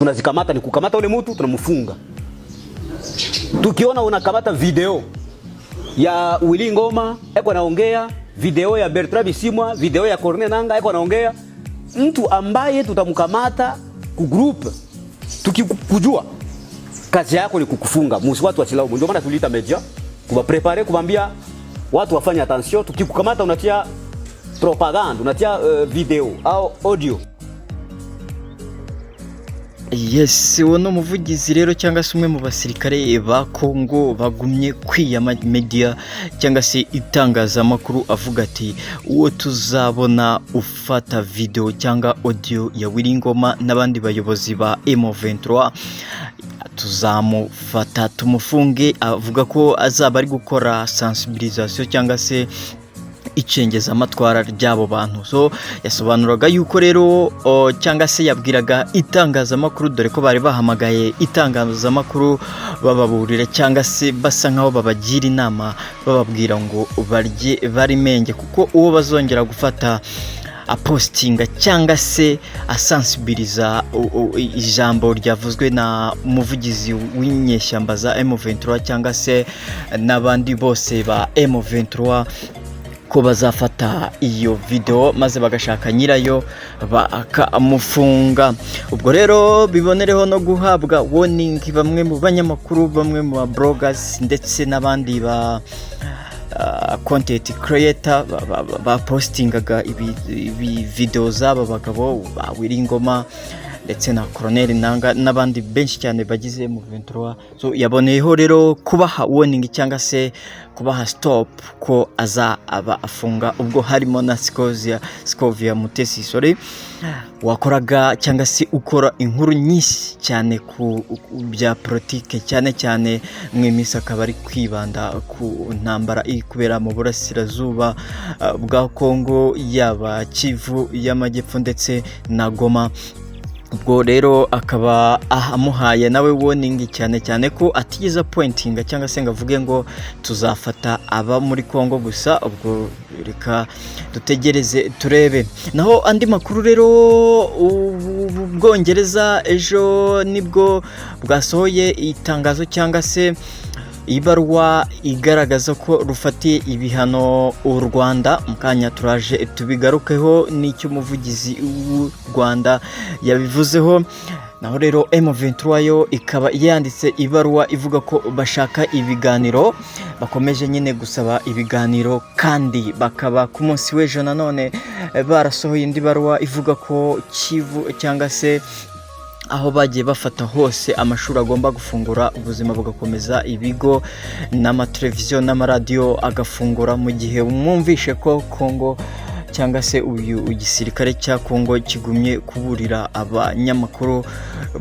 Tunazikamata ni kukamata ule mtu tunamfunga. Tukiona unakamata video ya Willy Ngoma eko naongea, video ya Bertrand Bisimwa, video ya Corneille Nanga eko naongea, mtu ambaye tutamkamata ku groupe, tukikujua kazi yako ni kukufunga, musi watu wachilaumu. Ndio maana tuliita media kuba préparer, kubambia watu wafanye attention. Tukikukamata unatia propaganda, unatia video au audio. Yes, uwo ni umuvugizi rero cyangwa se umwe mu basirikare ba Kongo bagumye kwiyama media cyangwa se itangazamakuru, avuga ati uwo tuzabona ufata video cyangwa audio ya Willy Ngoma n'abandi bayobozi ba M23 tuzamufata tumufunge. Avuga ko azaba ari gukora sensibilisation cyangwa se icengezamatwara ry'abo bantu. So yasobanuraga yuko rero cyangwa se yabwiraga itangazamakuru, dore ko bari bahamagaye itangazamakuru bababurira cyangwa se basa nkaho babagira inama, bababwira ngo barye bari menge, kuko uwo bazongera gufata apostinga cyangwa se asansibiriza ijambo ryavuzwe na umuvugizi w'inyeshyamba za M23 cyangwa se n'abandi bose ba M23, ko bazafata iyo video maze bagashaka nyirayo bakamufunga. Ubwo rero bibonereho no guhabwa warning bamwe mu banyamakuru, bamwe mu ba bloggers ndetse n'abandi ba content creator bapostingaga ibi video z'aba bagabo ba Willy Ngoma ndetse na Colonel Nanga n'abandi benshi cyane bagize M23. So yaboneyeho rero kubaha warning cyangwa se kubaha stop ko azaba afunga. Ubwo harimo na Scovia Mutesi, sorry, wakoraga cyangwa se ukora inkuru nyinshi cyane ku bya politike, cyane cyane mu minsi akaba ari kwibanda ku ntambara iri kubera mu burasirazuba bwa Kongo, yaba Kivu y'Amajyepfo ndetse na Goma. Ubwo rero akaba amuhaye nawe warning, cyane cyane ko atigeze apointinga cyangwa se ngo avuge ngo tuzafata aba muri Kongo gusa. Ubwo reka dutegereze turebe. Naho andi makuru rero, ubu Bwongereza ejo nibwo bwasohoye itangazo cyangwa se ibaruwa igaragaza ko rufatiye ibihano u Rwanda. Mu kanya turaje tubigarukeho n'icyo umuvugizi w'u Rwanda yabivuzeho. Naho rero M23 yo ikaba yanditse ibaruwa ivuga ko bashaka ibiganiro, bakomeje nyine gusaba ibiganiro, kandi bakaba ku munsi w'ejo nanone barasohoye indi baruwa ivuga ko Kivu cyangwa se aho bagiye bafata hose amashuri agomba gufungura, ubuzima bugakomeza, ibigo n'amateleviziyo n'amaradiyo agafungura, mu gihe mwumvishe ko Kongo cyangwa se uyu igisirikare cya Kongo kigumye kuburira abanyamakuru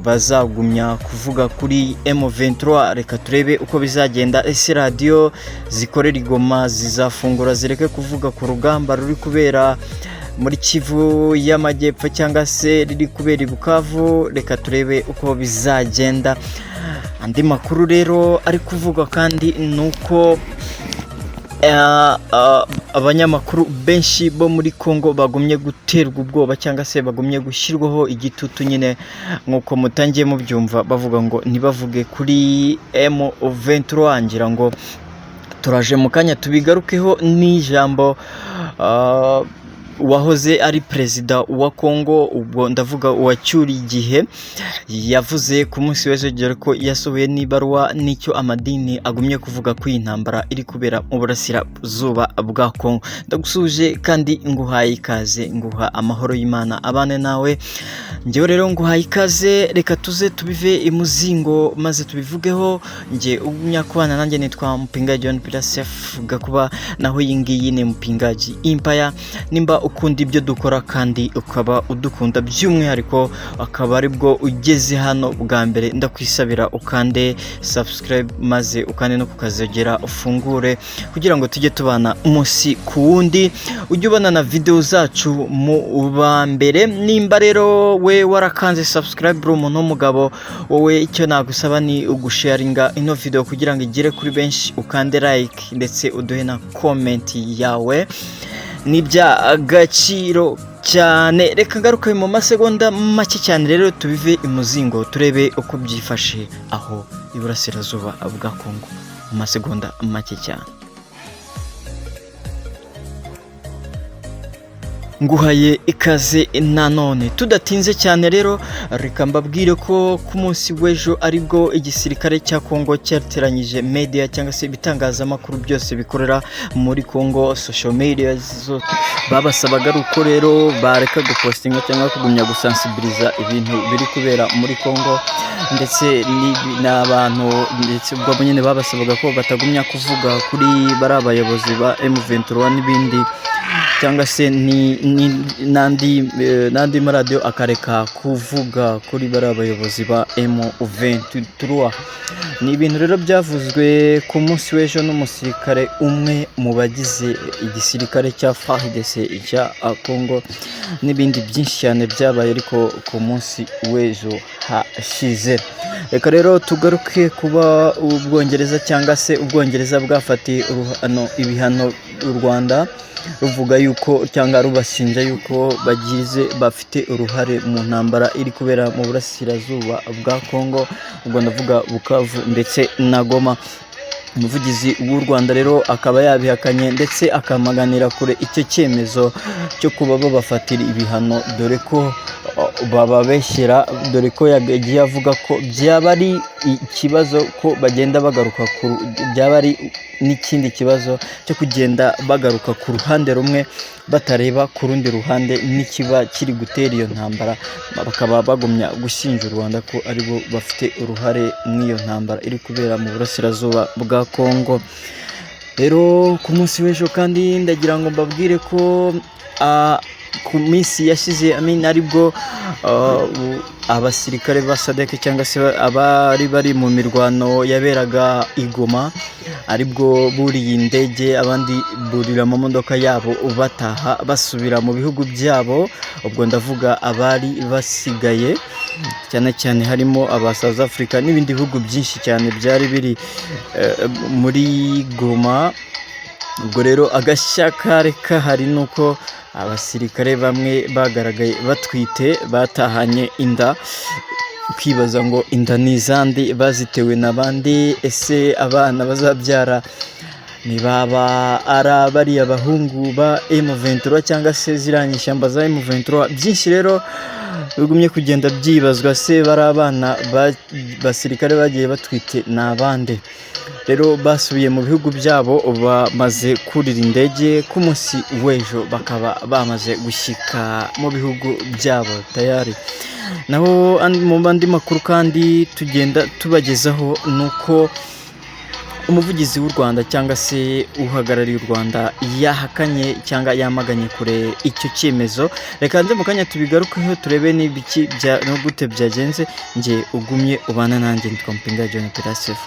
bazagumya kuvuga kuri M23. Reka turebe uko bizagenda. Ese radiyo zikorera i Goma zizafungura zireke kuvuga ku rugamba ruri kubera muri Kivu y'Amajyepfo cyangwa se riri kubera i Bukavu? Reka turebe uko bizagenda. Andi makuru rero ari kuvugwa kandi ni uko abanyamakuru benshi bo muri Congo bagumye guterwa ubwoba cyangwa se bagumye gushyirwaho igitutu nyine, nk'uko mutangiye mubyumva, bavuga ngo ntibavuge kuri M23. Ngira ngo turaje mu kanya tubigarukeho n'ijambo wahoze ari perezida wa Congo, ubwo ndavuga uwacyuriye igihe, yavuze ku munsi w'ejo, dore ko yasohoye n'ibaruwa, n'icyo amadini agumye kuvuga ko iyi ntambara iri kubera mu burasirazuba bwa Congo. Ndagusuhuje kandi nguhaye ikaze, nguha amahoro y'Imana abane nawe. Njyewe rero nguhaye ikaze, reka tuze tubive imuzingo maze tubivugeho. Njye ugumya kubana nanjye nitwa Mupinga John Peter Sef Gakuba, naho iyi ngiyi ni Mupingaji Empire. Nimba ukunda ibyo dukora kandi ukaba udukunda by'umwihariko, akaba aribwo ugeze hano bwa mbere, ndakwisabira ukande subscribe maze ukande no kukazogera ufungure, kugira ngo tujye tubana umunsi ku wundi, ujye ubona na video zacu mu ba mbere. Nimba rero we warakanze subscribe, uri umuntu w'umugabo, wowe icyo nagusaba ni ugusharinga ino video kugira ngo igere kuri benshi, ukande like ndetse uduhe na comment yawe, ni iby'agaciro. cyane. Reka ngaruke mu masegonda make cyane rero, tubive imuzingo turebe uko byifashe aho iburasirazuba bwa Kongo mu masegonda make cyane. Nguhaye ikaze nanone tudatinze cyane rero, reka mbabwire ko ku munsi w'ejo aribwo igisirikare cya Kongo cyateranyije media cyangwa se ibitangazamakuru byose bikorera muri Kongo, social media zose. Babasabaga ari uko rero bareka gupostinga cyangwa kugumya gusansibiliza ibintu biri kubera muri Kongo ndetse n'abantu, ndetse ubwo nyine babasabaga ko batagumya kuvuga kuri bari abayobozi ba M23 n'ibindi, cyangwa se n'andi maradiyo akareka kuvuga kuri bari abayobozi ba M23. Ni ibintu rero byavuzwe ku munsi w'ejo n'umusirikare umwe mu bagize igisirikare cya FARDC cya Congo, n'ibindi byinshi cyane byabaye ariko ku munsi w'ejo hashize. Reka rero tugaruke kuba Ubwongereza cyangwa se Ubwongereza bwafatiye ibihano u Rwanda, ruvuga yuko cyangwa rubashinja yuko bagize bafite uruhare mu ntambara iri kubera mu burasirazuba bwa Kongo, ubwo ndavuga Bukavu ndetse na Goma. Umuvugizi w'u Rwanda rero akaba yabihakanye ndetse akamaganira kure icyo cyemezo cyo kuba babafatira ibihano, dore ko bababeshyera, dore ko yagiye avuga ko byaba ari ikibazo ko bagenda bagaruka ku byaba ari n'ikindi kibazo cyo kugenda bagaruka ku ruhande rumwe batareba ku rundi ruhande n'ikiba kiri gutera iyo ntambara, bakaba bagumya gushinja u Rwanda ko aribo bafite uruhare muri iyo ntambara iri kubera mu burasirazuba bwa Kongo. Rero ku munsi w'ejo kandi ndagira ngo mbabwire ko ku minsi yashize aribwo abasirikare ba SADC cyangwa se abari bari mu mirwano yaberaga i Goma, aribwo buriye indege abandi burira amamodoka yabo bataha basubira mu bihugu byabo, ubwo ndavuga abari basigaye cyane cyane harimo aba South Africa n'ibindi bihugu byinshi cyane byari biri muri Goma. Ubwo rero agashya kari kahari ni uko abasirikare bamwe bagaragaye batwite batahanye inda, ukibaza ngo inda ni izande, bazitewe na bande, ese abana bazabyara ntibaba ari bariya bahungu ba M23 cyangwa se ziriya nyeshyamba za M23? Byinshi rero bigumye kugenda byibazwa, se bari abana basirikare bagiye batwite ni abande? Rero basubiye mu bihugu byabo bamaze kurira indege ku munsi w'ejo, bakaba bamaze gushyika mu bihugu byabo tayari. Naho mu bandi makuru kandi tugenda tubagezaho ni uko umuvugizi w'u Rwanda cyangwa se uhagarariye u Rwanda yahakanye cyangwa yamaganye kure icyo cyemezo. Reka nze mu kanya tubigarukeho turebe n'ibiki no gute byagenze. Njye ugumye ubana nanjye nitwa Mpinga John Pirasef.